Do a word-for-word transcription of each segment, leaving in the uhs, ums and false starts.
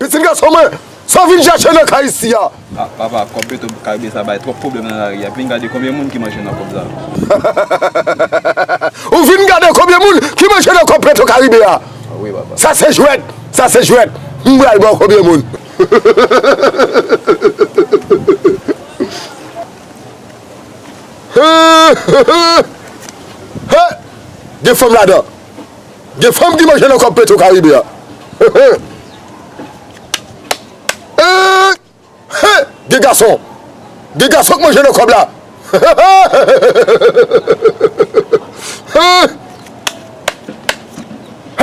Pitit gason mwen, sa w vin chache nan kay isi a? Ah, papa, kòb Petro Karibe sa bay twòp pwoblèm nan lari a. Vin gade konbyen moun ki manje nan kòb sa. Ou vin gade konbyen moun ki manje nan kòb Petro Karibe a? Ah wi, papa. Sa se jwèt, sa se jwèt. M pral ba w konbyen moun. He, he, he. He, gen fanm ladan. Gen fanm ki manje nan kòb Petro Karibe a. He, he. He, he. Gen gason. Gen gason k manje nan kòb la. He, he.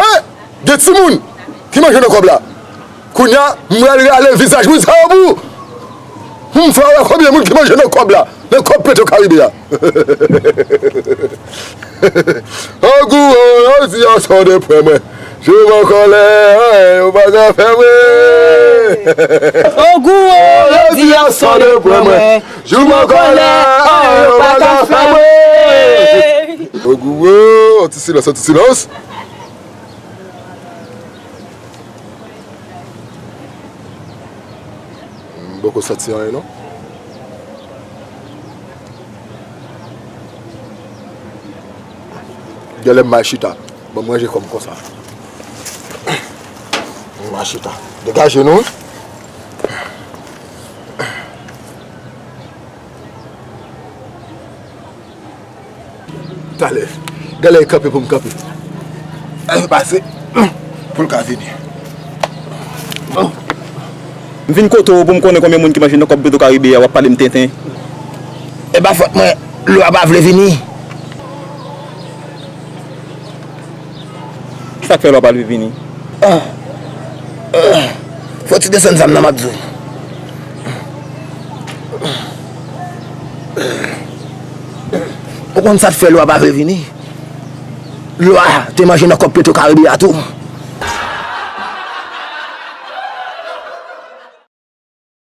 He, gen timoun ki manje nan kòb la. Kounye a, m pral rale vizaj moun sa yo pou ou. M fè w wè konbyen moun ki manje nan kòb la, nan kòb Petro Karibe a. Ogou, o, yo di yo sòde pran mwen. Jou m an kòlè, anyen yo pa ka fè mwen. Ogou, o, yo di yo sòde pran mwen. Jou m an kòlè, anyen yo pa ka fè mwen. Ogou, o, ti silans, ti silans. M poko santi anyen non. Genlè m mal chita. Bon, m ranje kò m konsa. M mal chita. Degaje nou wi. Talè. Genlè e kanpe pou m kanpe. Al pase pou l ka vini. M vin kote w pou m konnen konbyen moun ki manje nan kòb Petro Karibe a, w ap pale m tenten. E pa fòt mwen, lwa pa vle vini. Sa k fè lwa pa vle vini? Ah. Ah. Fò ti desann zam nan m ap di w. Ou konn sa k fè lwa pa vle vini? Lwa te manje nan kòb Petro Karibe a tou.